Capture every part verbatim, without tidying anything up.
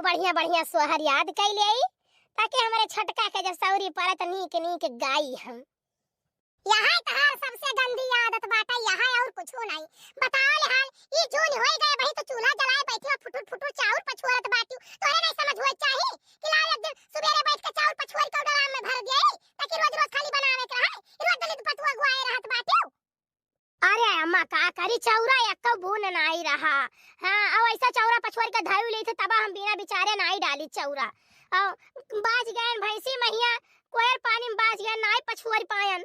बढ़िया बढ़िया सोहर याद कइ लेई, ताकि हमरे छोटका के जब सौरी पड़े त नीक नीक गाई हम। यहै तहार सबसे गंदी आदत बाटे, यहै अउर कुछो नाहीं। बताओ ले हाल, ई जून होइ गए, वही तो चूल्हा जलाए बैठी हो, फुटुर फुटुर चाउर पछोरत बाटिउ। तोहरे नाहीं समझ होए चाही कि लाओ एक दिन सुबेरे बैठ के चाउर पछोर के डराम में भर दिए, ताकि रोज रोज खाली बनावे के रहे, रोज दलित पतुआ गुआए रहत बाटिउ। अरे अम्मा, का करी, चौरा एक्को बून नाई रहा। हाँ, अउ ऐसा चौरा पछोर के धइउ लेई थे, तब हम बिना बिचारे नाई डाली चौरा। अउ बाज गयन भैंसी महिया, कोयर पानी में बाज गयन, नाई पछोर पायन।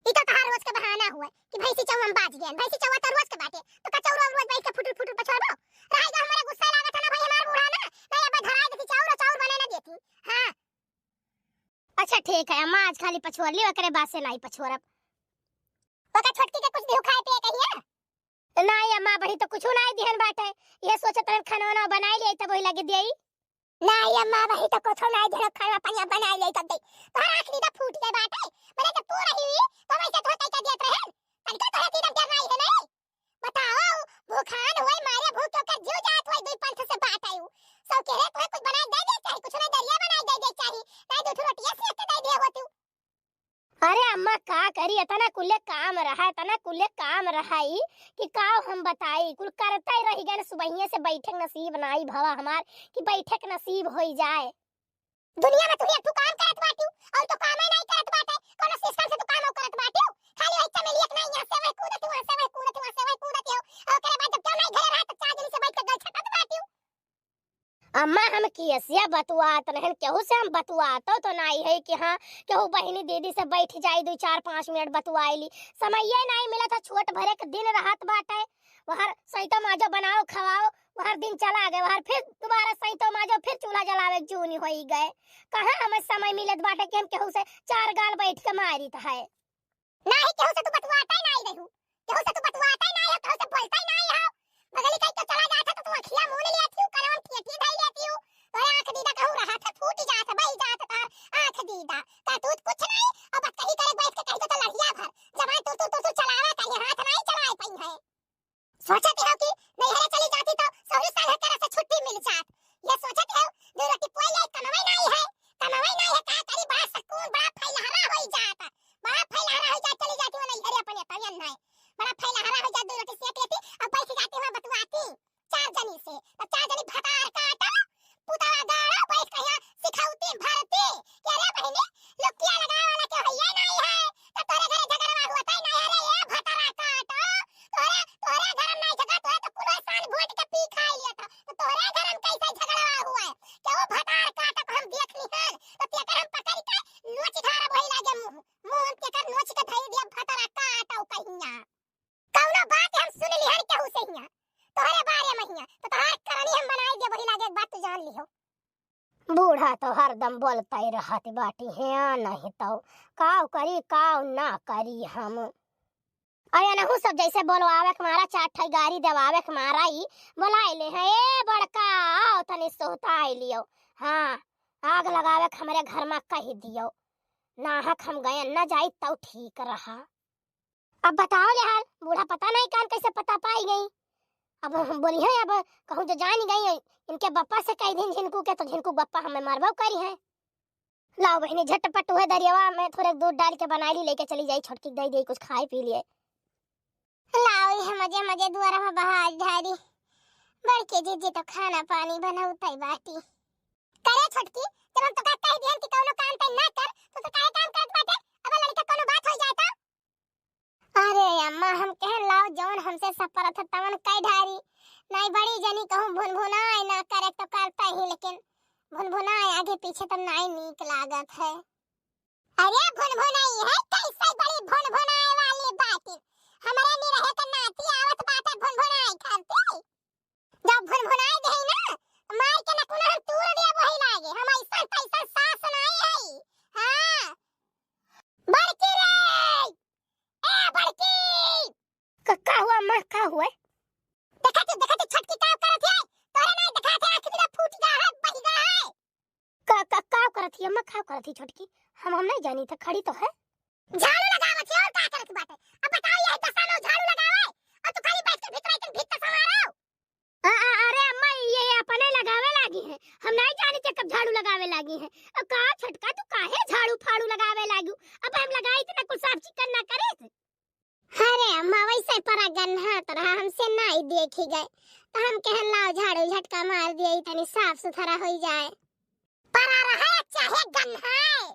ई तो तहार रोज के बहाना हुए कि भैंसी चौवा में बाज गयन, भैंसी चौवा तो रोज के बाटे, तो का चौरा रोज बैठ के फुटुर फुटुर पछोरबो? रहे दो, हमरे गुस्सा लागत है ना भाई, हमार बूढ़ा ना, नहीं अब धराई देती चौरा, चौर बने ना देती। हाँ। अच्छा ठीक है अम्मा, आज खाली पछोर ली, ओकरे बाद से नाई पछोरब। ओकर छोटकी के कुछ दिहु खाए पिए कहिया? नाई अम्मा, अबही तो कुछो नाई दिहन बाटे। ये सोचत रहन खाना वाना बनाई ले तब वही लगे देई। नाई अम्मा, अबही तो कुछो नाई दिहन, खाना पानी बनाई ले तब दे। तोहर आँख दीदा फूट गए बाटे। मने जब तू रही हुई तो वैसे धोते के दियत रहन। तनिका तोहरे दीदा डर नाई है नहीं। बताओ, भूखान हुए मारे भूख के ओकर जीव जात हुए, दुई पंथ से बात आई। सब कहे तोहे कुछ बनाई दे दे चाही, कुछ नहीं दरिया बनाई दे दे चाही। नाई दो ठो रोटियां सेक के दे दिए होती। अरे अम्मा, का करी, इतना कुल्ले काम रहा, इतना कुल्ले काम रहा ई कि का हम बताई, कुल करते रह गए। सुबहिये से बैठे के नसीब नाई भवा हमार कि बैठे के नसीब होई जाए। दुनिया में तू ही एक ठो काम करत बाटिउ, अउर तो कामे नाई करत बाटे, कोनो सिस्टम से तू काम करत बाटिउ, खाली वही चमेलिया के नाई यहाँ से वही कूदत, वहाँ से वही कूदत, वहाँ से वही कूदत हो, अउर ओकरे बाद जब क्यों नाई घरे रहा, तो चार दिन से बैठ के गल छटत बाटिउ। अम्मा, हम कियसिया बतुआत रहन, केहू से हम बतुआतो तो नाई है कि हाँ, केहू बहिनी दीदी से बैठ जाई, दू चार पाँच मिनट बतुआई ली। समये नाई मिलत है, छोट भरे के दिन रहत बाटे, वहर सैतो माजो बनाओ खवाओ, वहर दिन चला गए, वहर फिर दोबारा सैतो माजो, फिर चूल्हा जलावे के जूनी होई गए। कहाँ हमें समय मिलत बाटे कि हम केहू से चार गाल बैठ के मारित है। नाही, केहू से तू बतुआता ही नाही रहू, केहू से तू बतुआता ही नाही हो, केहू से बोलता ही नाही हो। बगली कहीं तो चला जात है तो तू अखिया मून लेती हो, कनवा में ठेठी धई लेती हो। तोरे आँख दीदा कहूँ रहत है, फूट जात है, बही जात है तोर आँख दीदा। का तू कुछ नाही, अब बस कहीं करे बैठ के कहीं तो लड़िया भर। जबान तू, तू, तू, तू चलावा कहीं, हाथ नाही चलाए पई है। सोचत हो कि नैहरे चली जाती तो सौरी साल है तरह से छुट्टी मिल जात। ये सोचत हो, दो रोटी पोई ले, कमाई नाही है, कमाई नाही है, का करी, बड़ा सुकून, बड़ा फैलहरा होई जात, बड़ा फैलहरा होई जात, चली जाती वो नैहरे अपने तवियन नाही, बड़ा फैलहरा होई जात, दो रोटी सेक लेती, अब बैठ जाती वहाँ बतुआती चार जनी से, तब चार जनी भतार काटो, पुतवा गाड़ो, बैठ के यहाँ सिखौती भरती, कि अरे बहिनी, लुकिया लगावे वाला केहू हइये नाही है, तो तोरे घरे झगड़वा हुआ तई नाही है रे, ये भतारा काटो, तोरे, तोरे घर में नाही झगड़ा, तोरे तो कुल सान घोट के पी खाई लिया था, तो तोरे घर में कैसे झगड़वा हुआ है? केहू भतार काटो हम देख लिहन, तो तेकर हम पकड़ के नोच धारा वही लागे मुँह, मुँह हम तेकर नोच के धई दिया, भतारा काटो कहिया। कौनो बात हम सुन लिहन केहू से हियाँ, तोहरे बारे में हियाँ, तो तोहार करनी हम बनाई देब, वही लागे एक बात तू जान लिहो। बूढ़ा तो हरदम बोलते रहत बाटी हैं, नहीं तो काव करी, काव ना करी हम। अरे अनहू सब जैसे बोलवावे के मारा, चार ठई गारी देवावे के मारा, ई बोलाए ले हैं, "ए बड़का, आओ तनी सोहता आई लियो।" हाँ, आग लगावे के हमरे घर में कह दियो। नाहक हम गए न जाई तौ ठीक रहा। अब बताओ ले हाल, बूढ़ा पता नहीं कान कैसे पता पाई गई। अब हम बोली हैं, अब कहूँ जो जान गई हैं, इनके बप्पा से कह दिन झिनकू के, तो झिनकू बप्पा हमें मारबो करी हैं। लाओ बहिनी, झटपट उहे दरियावा में थोड़े दूध डाल के बनाई ली, लेके चली जाई, छोटकी के दई दे कुछ खाए पी लिए। लाओ, ये मजे मजे दुआरा में बहार ढारी। बड़के जीजी तो खाना पानी बनौते बाटी। करे छोटकी, जब हम तोका कह दिहन कि कौनो काम तय ना कर, तो तू काहे काम करत बाटे? अब लड़का कौनो बात हो जाए तो? अरे अम्मा, हम कहन लाओ, जौन हमसे सपरत है तवन कह ढारी। नहीं बड़ी जनी कहूँ भुनभुनाए ना करे तो करता ही, लेकिन भुनभुनाए आगे पीछे तो नहीं नीक लागत है। अरे भुनभुनाई है, कैसे बड़ी भुनभुनाए वाली बात? हमरे निरहे के नाती आवत बाटे भुनभुनाई खाती। जब भुनभुनाई देही ना, मार के नकुना हम तूर दिया वही लागे। हम ऐसा तैसा सास नहीं है। हाँ। बड़की रे! ए बड़की! क-, का हुआ अम्मा, का हुआ? देखा थे, देखा थे छोटकी का करत है? तोरे नहीं देखा थे, आँख मेरा फूट गया है, बही गया है। का, का, का करत ही अम्मा, का करत ही छोटकी? हम, हम नहीं जानी था, खड़ी तो है। झाड़ू लगावत ही और का करत बाटे? अब बताओ, यह दशा में झाड़ू लगावे और तू खाली बैठ के भीतर, भीतर संवारो। अ-, अ-, अरे अम्मा, ये अपने लगावेला, लागी है। हम नाहीं जानी थे कब झाड़ू लगावे लागी है। अब का छोटका तू काहे झाड़ू फाड़ू लगावे लागू? अब हम लगाई इतना कुल साफ चिकन ना करे। अरे अम्मा, वैसे परा गन्हात रहा, हमसे नाहीं देखी गए, तो हम कहन लाओ झाड़ू झटका मार दिए, तनी साफ सुथरा होई जाए। परा रहे चाहे गन्हाए,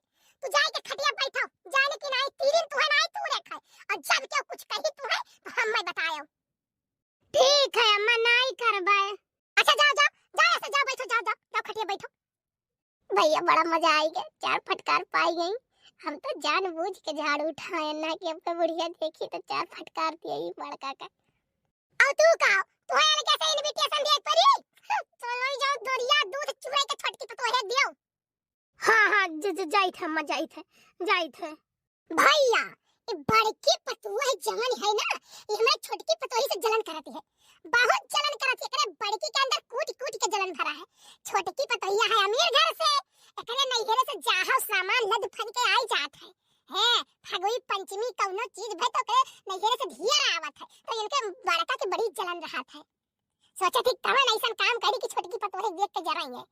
तू जाए के खटिया बैठो, जाने की नाहीं, तीन दिन तू है नाहीं तू रखे, और जब क्यों कुछ कही तू है तो हम मैं बतायो। ठीक है अम्मा, नाहीं करबे। अच्छा जाओ, जाओ, जाओ, ऐसे जाओ, बैठो, जाओ, जाओ, जाओ, खटिया बैठो। भैया बड़ा मजा आई गए, चार फटकार पाई गई। हम तो जानबूझ के झाड़ू उठाए ना कि अब बुढ़िया देखी तो चार फटकार दिए ई बड़का का। और तू का, तू है अलगे से invitation दिए परी? चलो जाओ, दरिया दूध चुराई के छोटकी पतोहे दियो। हाँ, हाँ, ज-, ज-, जाइत है, अम्मा, जाइत है, जाइत है। भैया, ये बड़की पतोह जवन है ना, ये हमारे छोटकी पतोही से जलन करती है, बहुत जलन करती है। एकरे बड़की के अंदर कूट कूट के जलन भरा है। छोटकी पतोहिया है अमीर घर से, एकरे नैहरे से जाहो सामान लद फन के आई जात है। है, फगुई पंचमी कौनो चीज भे तो एकरे नैहरे से ढेर आवत है, तो इनके बड़का के बड़ी जलन रहत है। सोचे थी कवन ऐसन काम करी कि छोटकी पतोहे देख के जराई है।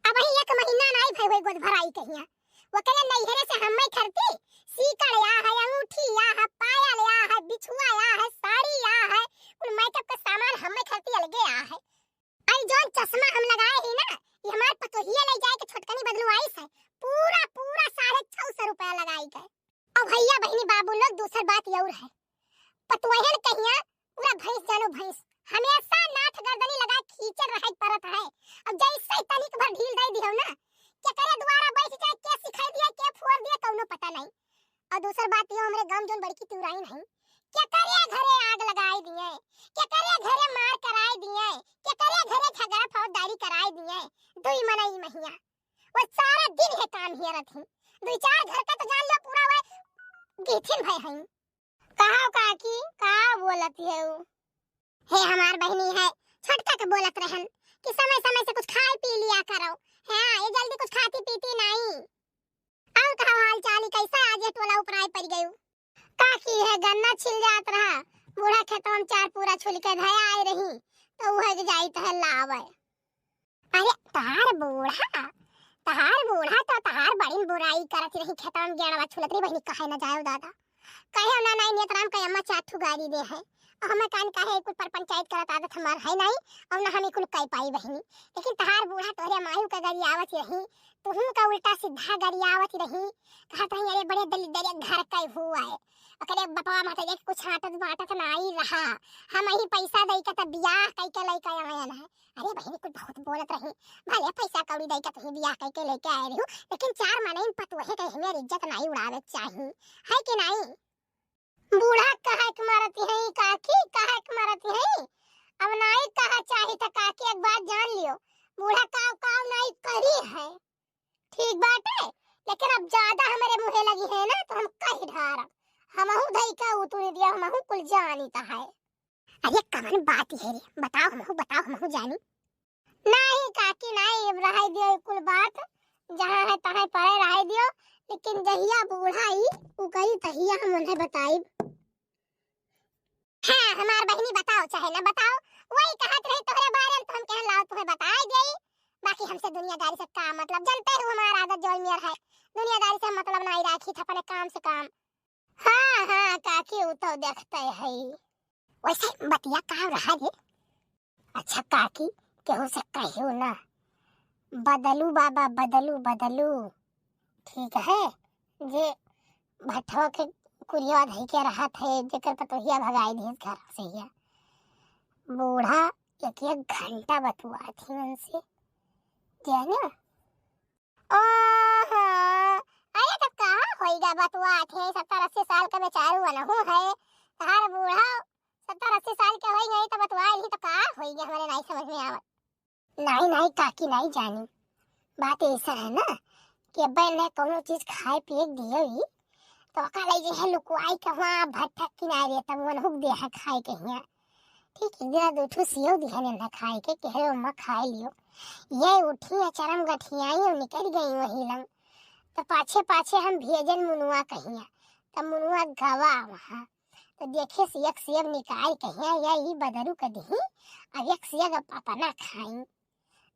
अब ही एक महीना नाई भई होई गोद भराई कहिया। ओकरे नैहरे से हम्मे खरती सीकड़ आ है, अंगूठी आ है, पायल आ है, बिछुआ आ है, साड़ी आ है, कुल makeup के सामान हम्मे खरती अलगे आ है। आई जौन चश्मा हम लगाए ही ना, ये हमार पतोहिया ले जाए के छोटकनी बदलवाई से पूरा, पूरा साढ़े छह सौ रुपया लगाई गए। अब भैया बहिनी बाबू लोग दूसर बात और है, पतोहन कहिया पूरा भैंस जानो भैंस, हमेशा नाथ गर्दनी लगा खींचल रहे के परत है। अब जैसे तनिक भर ढील दे दिहो ना, केकरे द्वारा बैठ जाए, के सिखाई दिए, के फोड़ दिए, कौनो पता नहीं। और दूसर बात यो, हमरे गांव जोन बड़की तिवराइन है, केकरे घरे आग लगाए दिए, केकरे घरे मार कराए दिए, केकरे घरे झगड़ा फौजदारी कराए दिए, दुई मनई महिया। वो सारा दिन है काम हियरत ही। दुई चार घर का तो जान लो पूरा वो गिथिन भय हई। कहा काकी, का बोलत है उ? हे हमार बहिनी है, छोटका के बोलत रहन कि समय समय से कुछ खाए पी लिया करो। हाँ, ये जल्दी कुछ खाती पीती नहीं। और कहा हाल चाल, कैसा आज ये टोला उपराय पड़ गयू? काकी है गन्ना छिल जात रहा, बूढ़ा खेतवा में चार पूरा छुल के धया आए रही, तो वह जाइत है लावे। अरे तहार बूढ़ा, तहार बूढ़ा तो तहार बड़ी बुराई करत रही, खेतवा में गेड़वा छुलत रही, बहिनी कहे न जाओ दादा, कहे ना नाई नियत राम का अम्मा चार ठू गारी दे है, और हमें कान काहे कुल पर पंचायत करत आदत हमार है नहीं, और ना हम कुल कह पाई बहिनी, लेकिन तहार बूढ़ा तोहरे मायू का गरियावत रही, तुहू का उल्टा सीधा गरियावत रही, कहत रही अरे बड़े दलिद्दर घर का हुआ है, ओकरे बपवा महतारी के कुछ आटत बाटत नाई रहा, हम ही पैसा दई के तब बियाह कई के लइका आयन है। अरे बहिनी कुल बहुत बोलत रही, भले पैसा कौड़ी दई के तुही बियाह कई के लेके आए रहू, लेकिन चार मनई पतोहे के हमें इज्जत नाई उड़ावे चाही, है कि नाई? बूढ़ा कहे के मरत है काकी, कहे के मरत है, अब नाई कहा चाही तो काकी एक बात जान लियो, बूढ़ा काव काव नाई करी है। ठीक बाटे, लेकिन अब ज्यादा हमरे मुँहे लगी है ना तो हम कही ढारब। हमहू धई का उतुरी दिया, हमहू कुल जानी त है। अरे कवन बात है रे, बताओ हमहू, बताओ हमहू जानी। नहीं काकी नहीं, अब रहाई दियो ई कुल बात, जहाँ है तहाँ पड़े रहाई दियो, लेकिन जहिया बूढ़ा ई उ कही तहिया हम उन्हें बताइब। हाँ, हमार बहिनी बताओ चाहे ना बताओ, वही कहत रही तोहरे बारे में, तो हम कहन लाओ तुम्हें बताई देई। बाकी हमसे दुनियादारी से का मतलब, जानते हो हमार आदत जौन नियर है, दुनियादारी से मतलब नहीं राखी था, अपने काम से काम। हाँ, हाँ, काकी, उ तो देखते है। वैसे बतिया का रहा रे? अच्छा काकी, केहू से कहियो ना, बदलू बाबा, बदलू, बदलू। ठीक है, जे भट्ठवा के कुरिया धई के रहत है, जेकर पतोहिया भगाई दिहस घर से हिया। बूढ़ा एक एक घंटा बतुआत ही उनसे, जाने। ओहो, अरे तो कहाँ होइगा बतुआत है, सत्तर अस्सी साल का बेचारू वनहू है, तहार बूढ़ा सत्तर अस्सी साल के होई गई तो बतुआ ली तो का होई गया, हमारे नहीं समझ में आवत। नहीं, नहीं काकी, नहीं जानी। बात ऐसा है ना कि अब्बा ने कौनो चीज खाए पिए के दिए हुई, तो ओका ले जे है लुकुआई के वहाँ भट्ठा किनारे, तब वनहू के दे है खाए के हिया। ठीक एक दिन दो ठो सेव दिहन इन्हें खाए के, कहे अम्मा खाए लियो। ये उठी है चरम गठियाई और निकल गई वही लंग। तो पाछे पाछे हम भेजन मुनुआ कहिया, तब मुनुआ गवा वहाँ। तो देखे से एक सेव निकाल कहिया, या ई बदरू के दिही, अब एक सेव अप-, अपना खाई।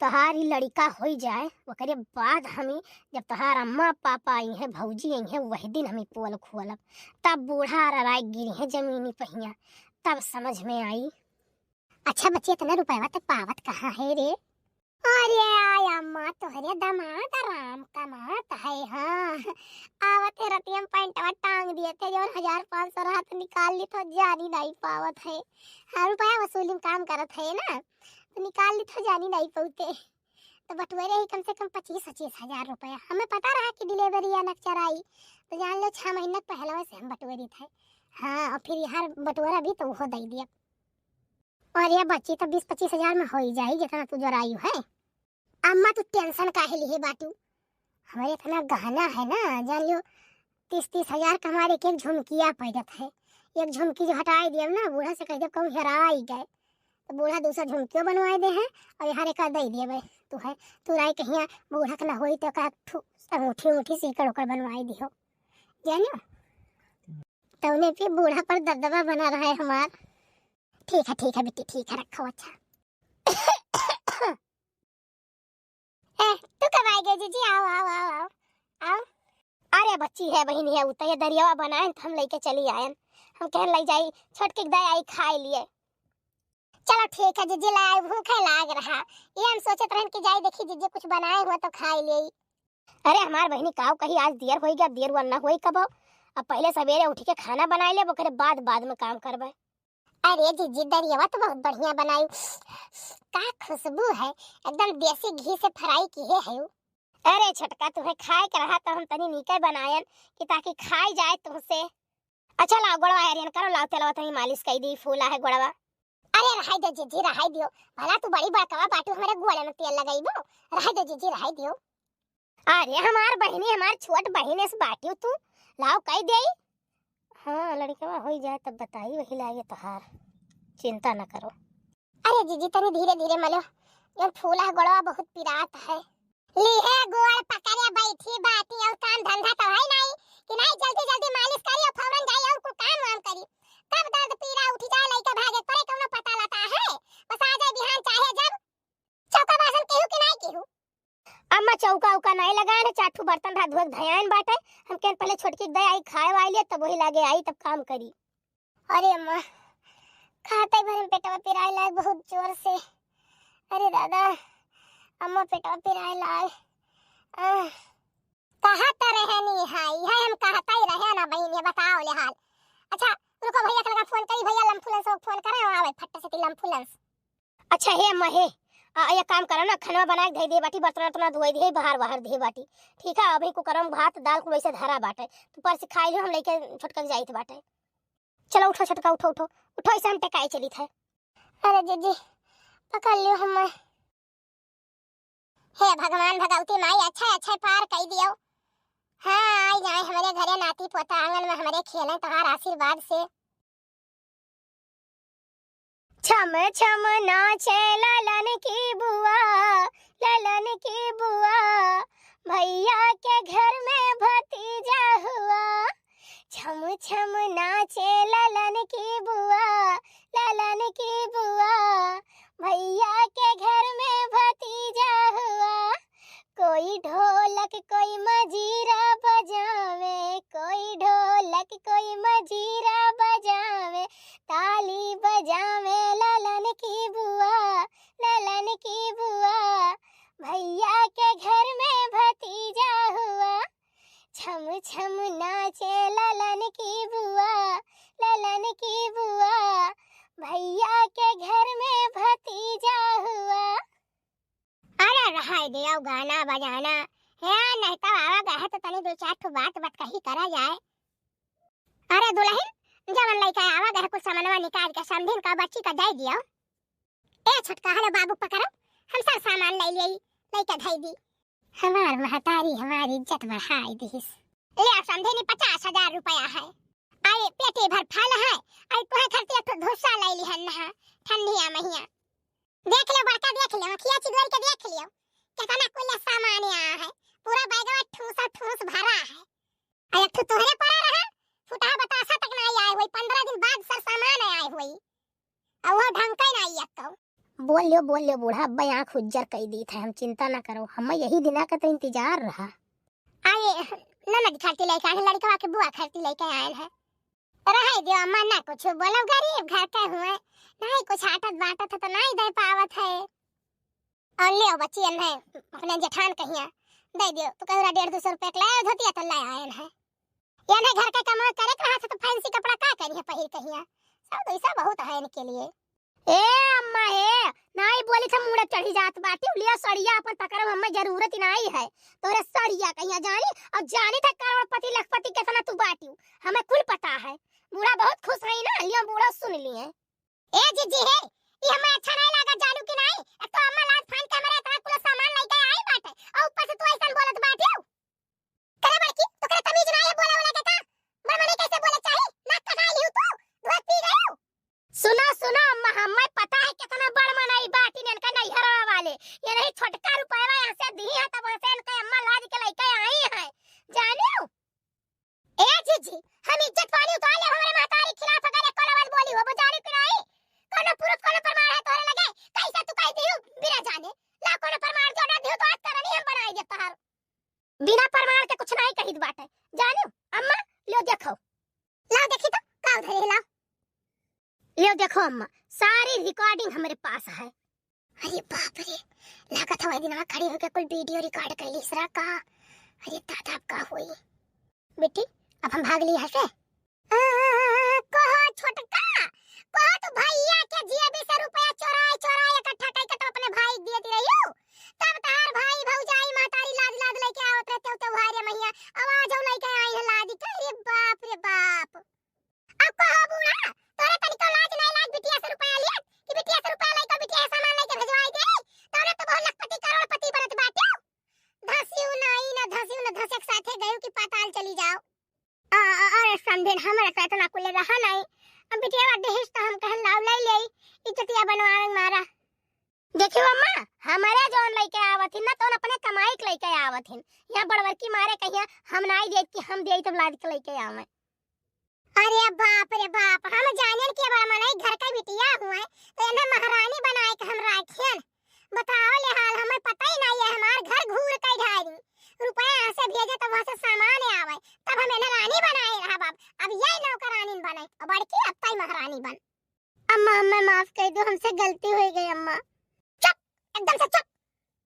तोहार ई लड़िका होई जाए, ओकरे बाद हमी, जब तोहार अम्मा पापा अइहें, भौजी अइहें, वही दिन हमी पोल खोलब। तब बूढ़ा अरराइ गिरिहें जमीनी पहिया, तब समझ में आई। अच्छा बच्ची, इतना रुपयवा त पावत कहाँ है रे? अरे आय अम्मा, तोहरे दामाद आराम कमात है, हाँ। आवत है रतिया में पैंटवा टांग दिए थे, जौन हजार पाँच सौ रहत निकाल ली तो जानी नहीं पावत है। हाँ, रुपया वसूली में काम करत है ना, तो निकाल ली तो जानी नहीं पौते। तो बटुअरे ही कम से कम पच्चीस पच्चीस हजार रुपया। हमें पता रहा कि delivery या नक्चर आई, तो जान लो छह महीना पहले से हम बटुअरी थे। हाँ, और फिर यार बटुअरा भी तो वो दे दिया। अरे बच्ची, तो बीस पच्चीस हजार में होई जाई, जितना तू जोराई है। अम्मा, तू tension काहे लिहे बाटू? हमरे इतना गहना है ना, जान लियो, तीस तीस हजार का हमारे एक एक झुमकिया पड़त है। एक झुमकी जो हटाई दियब ना, बूढ़ा से कह देब कहूँ हेराई गए, तो बूढ़ा दूसरा झुमकियो बनवाए दे है और यहाँ एक दे दिए। तू है, तू राय कहिया बूढ़ा के ना होई तो का ठू-, अंगूठी उंगूठी सीकड़ ओकड़ बनवाए दियो, जानियो। तौने पे बूढ़ा पर दबदबा बना रहा है हमार। ठीक है, ठीक है बिट्टी, ठीक है, रखो। अच्छा। ए, तू कब आए गए जीजी? आओ, आओ, आओ, आओ, आओ। अरे बच्ची है, बहिन है, उ तो ये दरियावा बनाए तो हम लेके चली आयन। हम कहन लई जाई, छोटकी के दे आई खाए लिए। चलो ठीक है जीजी, लाई भूखे लाग रहा। ये हम सोचत रहन कि जाई देखी जीजी कुछ बनाए हुआ तो खाए लिए। अरे हमार बहिनी काव कही, आज देर होई गया, देर वरना होई कबो। अब पहले सवेरे उठ के खाना बनाए लेब, ओकरे बाद, बाद में काम करबे। अरे जीजी, दरियावा तो बहुत बढ़िया बनाई, का खुशबू है, एकदम देसी घी से fry किहे है। अरे छोटका, तुहे खाए के रहा तो हम तनी नीके बनायन कि ताकि खाए जाए तुहसे। अच्छा लाओ गोड़वा हेरियन करो, लाओ तेलवा तनी मालिश कई दी, फूला है गोड़वा। अरे रहाई दे जीजी, रहाई दियो, भला तू बड़ी बड़कवा बाटू, हमरे गोड़े में तेल लगाईबो, रहाई दे जीजी, रहाई दियो। अरे हमार बहिनी, हमार छोट बहिन एस बाटियो तू, लाओ कई देई। हाँ, लड़िकवा होई जाए तब बताई, वही लागे तोहार, चिंता न करो। अरे जीजी, तनी धीरे धीरे मलो, जौन फूला गोड़वा बहुत पिरात है। लीहे गोड़ पकड़े बैठी बाटी, और काम धंधा तो है नहीं कि नहीं, जल्दी जल्दी मालिश करी और फौरन जाई और कुल काम वाम करी, तब दर्द पीरा उठ जाए, लइका भागे पड़े, कौनो पता लता है, बस आ जाए बिहान चाहे जब। चौका बासन केहू के नाई केहू। अम्मा चौका उका नाई लगाए न, चार ठू बर्तन रहा धोए के धयान बाटे। हम कहन पहले छोटकी के दे आई खाए वाए लिए, तब वही लागे आई, तब काम करी। अरे अम्मा, खाते भर में पेटवा पिराए लाग बहुत जोर से। अरे दादा, अम्मा पेटवा पिराए लाग। आह। कहा त रहे नी है, यह हम कहता ही रहे ना बहिन, ये बताओ ले हाल। अच्छा, रुको भैया के लगा फोन करी, भैया लम्फुलन से फोन करे, आवे फट्टे से लम्फुलन से। अच्छा हे अम्मा हे, आ, एक काम करो ना, खाना बना के धई दे बाटी, बर्तन उर्तन धोए दे, बाहर बाहर दे बाटी, ठीक है? अभी कुकर में भात दाल कुल वैसे धरा बाटे, तू पर से खाई लो, हम लेके छोटका के जाइत बाटे। चलो उठो छोटका, उठो उठो उठो, ऐसे हम टेकाए चलित है। अरे जीजी, पकड़ लियो हमें। हे भगवान भगवती माई, अच्छा अच्छा पार कई दियो। हाँ, आई जाए हमरे घरे नाती पोता आंगन में हमरे खेले तोहार आशीर्वाद से। छम छम नाचे ललन की बुआ, ललन की बुआ, भैया के घर में भतीजा हुआ। छम छम नाचे ललन की बुआ, ललन की बुआ, भैया के घर में भतीजा हुआ। कोई ढोलक कोई मजीरा बजावे, कोई ढोलक कोई मजीरा बजावे, ताली बजावे ललन की बुआ, ललन की बुआ, भैया के घर में भतीजा हुआ। छम छम नाचे ललन की बुआ, ललन की बुआ, भैया के घर में भतीजा हुआ। अरे रहाई दियो गाना बजाना, हे नहीं तो आवा गए तो तनी दो चार ठो बात बात कही करा जाए। अरे दुल्हन, जवन लइका आवा गए कुल सामानवा निकाल के समधिन का बच्ची का दे दियो। ए छोटका, हेलो बाबू पकड़ो, हम सब सामान ले लिए, लइका धई दी। हमार महतारी हमारी इज्जत बढ़ाई दिहिस। ले समधिनी, पचास हजार रुपया है, अरे पेटी भर फल है, अरे तुहे खातिर एक ठो धुस्सा ले लिहन है ठंडिया महिया। देख लियो बड़का, देख लियो, अखिया चिदोर के देख लियो, कितना कुल सामान आया है, पूरा बैगवा ठूसा ठूस भरा है। आ एक ठो तोहरे पड़ा रहा, फुटहा बतासा तक ना आए हुई, पन्द्रह दिन बाद सर सामान आए हुई, आ वो ढंग का ना आया तो। बोल लियो, बोल लियो बूढ़ा, अब्बे आँख उज्जर कई दीत है, हम चिंता ना करो, हम यही दिना का तो इंतजार रहा। आए, ननद खातिर लइके आए हैं, लड़कवा के बुआ खातिर लइके आए हैं। रहे दियो अम्मा, ना कुछ बोलो, गरीब घर के हुए, नहीं कुछ आटत बाटत है तो नहीं दे पावत है। और लियो बच्ची, एन्हे अपने जेठान कहिया दे दियो, तो कहूरा डेढ़ दो सौ रुपया के लाए धोतिया तो ले आए हैं। एन्हे घर के कमाई करे के रहा था तो फैंसी कपड़ा का करिए पहिर कहिया, सब तो ऐसा बहुत है इनके लिए। ए अम्मा ए, नाई बोली था मुड़े चढ़ी जात बाटी, लियो सड़िया अपन पकड़ो, हमें जरूरत ही नाई है तोरे सड़िया कहिया जानी, और जानी था करोड़पति लखपति कितना तू बाटी, हमें कुल पता है। बूढ़ा बहुत खुश है ना, लियो बूढ़ा सुन लिए। ए जीजी हे, ई हमें अच्छा नहीं लगा जानू कि नहीं, एक तो अम्मा लाज फान के हमारे इतना कुल सामान लेके आई बाटे, और ऊपर से तू ऐसन बोलत बाटी हो। करे बड़की, तोकरे तमीज ना है बोले वाला के का? बड़ मने कैसे बोले चाही? नाक कटाई लियो तू, धोत पी गयो। सुनो, सुनो अम्मा, हमें पता है कितना बड़ मनई बाटी ने इनका नैहरवा वाले। ये नहीं छोटका रुपयवा यहाँ से दी है, तब वहाँ से इनके अम्मा लाज के लेके आई है। जानियो? ए जीजी, हम इज्जत पानी उतार ले, हमारे महतारी खिलाफ अगर एको लफ्ज बोली हो, वो जानियो कि नहीं? कोनो proof, कोनो प्रमाण है तोरे लगे? कैसे तू कह दियो बिना जाने? ला कोनो प्रमाण जो ना दियो तो आज करनी हम बनाई दे तोहार। बिना प्रमाण के कुछ नहीं कहित बाटे। जानियो अम्मा, लो देखो। लाओ देखी तो, का उधर है, लाओ। लो देखो अम्मा, सारी recording हमरे पास है। अरे बाप रे, लागत हवा दिनवा खड़ी होके कुल video record कर ली सरा का। अरे दादा, अब का होई? बेटी, अब हम भाग ली हसे। आ, कहो छोटका, कहो तू भैया के जेबी से रुपया चोराए चोराए इकट्ठा करके तो अपने भाई के दिए रही हो। तब तहार भाई भौजाई महतारी लाद लाद लेके आवत रहते हो त्योहार या मैया, आवाज हो लेके आई है लाद के। अरे बाप रे बाप। अब कहो बूढ़ा, तोरे तनिको लाज नहीं लाज बिटिया से रुपया लिया कि बिटिया से रुपया लेके बिटिया सामान लेके भेजवाई दे। तोरे तो बहुत लखपति करोड़पति बनत बाटे। धसियो नाई ना धसियो ना धसे के साथे गयो कि पाताल चली जाओ। आ, आ, अरे समधिन, हमरा से इतना कुल रहा नहीं। अब बिटिया देहिस तो हम कहन लाव ले ले, इज्जतिया बनवावे मारा। देखियो अम्मा, हमारे जौन लइके आवत हिन ना, तौन अपने कमाई के लइके आवत हिन। यहाँ बड़वर की मारे कहिया हम नाई देत कि हम देई तब लाद के लइके आवे। अरे बाप रे बाप, हम जानेन कि बड़ मनई घर का बिटिया हुए, तो इन्हें महारानी बनाए के हम राखेन। बताओ ले हाल, हमें पता ही नहीं है, हमार घर घूर के ढारी। रुपया यहाँ से भेजे तो वहाँ से सामान आवे, तब हम इन्हें रानी बनाए रहा बाप। अब यही नौकरानी बने, और बड़की अब तई महारानी बन। अम्मा, हमें माफ कर दो, हमसे गलती हो गई अम्मा। चुप, एकदम से चुप।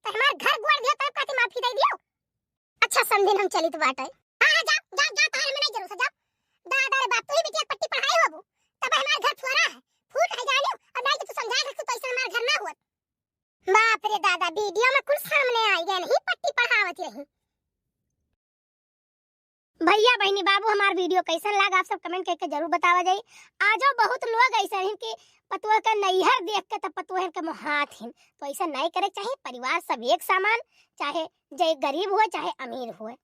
तो हमार घर गुआर दियो तब काती माफी दे दियो। अच्छा समधिन, हम चलित बाटे। हाँ, हाँ, जा, जा, जा, तहार में नहीं जरूरत है, जा। दादा रे बाप, तू ही बिटिया पट्टी पढ़ाई होबू, तब हमार घर फुअरा है, फूट है जानियो, और नहीं तो तू समझा रख, तू ऐसे हमार घर ना हुआ। बाप रे दादा, video में कुल सामने आई गए, नहीं पट्टी पढ़ावत रही। भैया बहिनी बाबू, हमार video कैसन लाग, आप सब comment करके जरूर बतावा जाई। आजो बहुत लोग ऐसे हैं कि पतोह का नैहर देख के तब पतोहन के मोहात हैं, तो ऐसा नहीं करे के चाहिए। परिवार सब एक समान, चाहे जे गरीब हुए चाहे अमीर हुए।